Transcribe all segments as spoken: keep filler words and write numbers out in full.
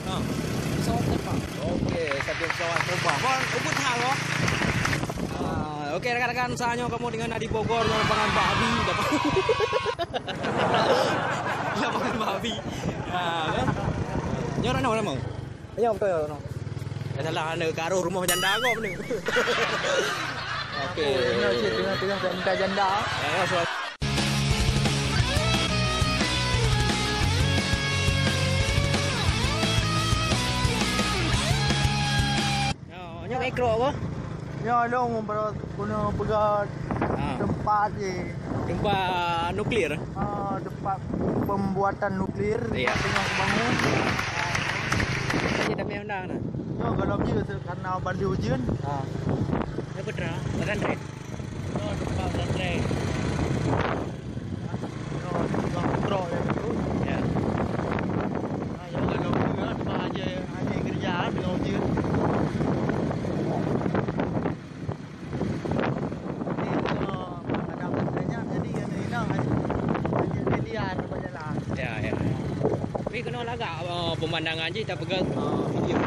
Ha. Pesawat terbang. Okey, satu pesawat terbang. Bang, ubit hal, bang. Ah, okey, rakan-rakan, saat nyoe kamoe deungon na di Bogor, nyoe lapangan babi. Lapangan babi. Ah, kan? Nyoe na, na, na. Ya, betul, ya, no. Ya, salah, anda karuh rumoh janda kau, bener. Okey. Nyoe cit, tengah-tengah janda. Ya, ya, soal. Nyoe, nyoe ikro apa? Nyoe dong, bro, guna peugah. Ha. Tempat je. Tempat nuklir? Ah, tempat pembuatan nuklir. Ya. Tengah bangun. Saja damai undang na. Nyoe galom je karena banjir ujeuen. Ha. Nyoe putra, pesantren. Nyoe tempat pesantren. Nyoe tukang trok dia tu. Ya. Ah, nyoe galom je, tempat aja, aja kerja, tengah ujeuen. Jadi, kalau ada masalahnya, jadi, kadang-kadang hanya, hanya dia, dia, dia, dia, dia. Ya, ya. Tapi keunoe lagak, eh, pemandangan jih tapeugah, eh, video.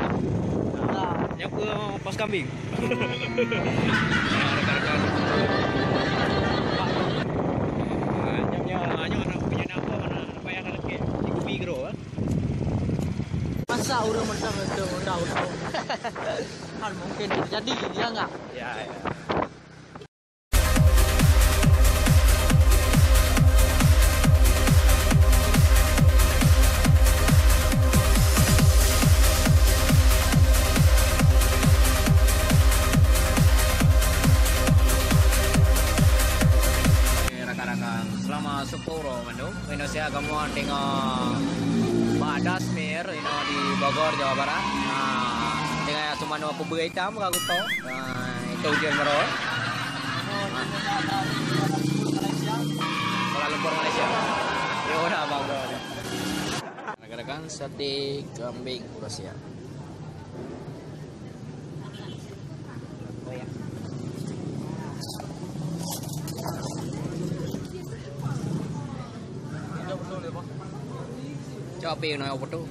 Lagak. Nyoe keuh, eh, pos kambing. Ya, rekan-rekan. Ah, nyoe, nyoe, nyoe aneuk punya nama mana? Aneuk payah ka leuket. Di Kupi Gro, eh. Masa ureueng mantong itu undang-undang? Kan mungkin terjadi, ya enggak? Ya, ya. Oke, rakan-rakan, selamat seumpurna mandum. Indonesia kamoe teungoh bak Dasmir, inoe di Bogor, Jawa Barat. Nah, teungoh sumanoe kubeuet itam ka kuto. Nah, itu ujeuen baroe. Kuala Lumpur, Malaysia. Yo, dah bangga. Rakan-rakan, sate kambing Malaysia. Cok api kena foto.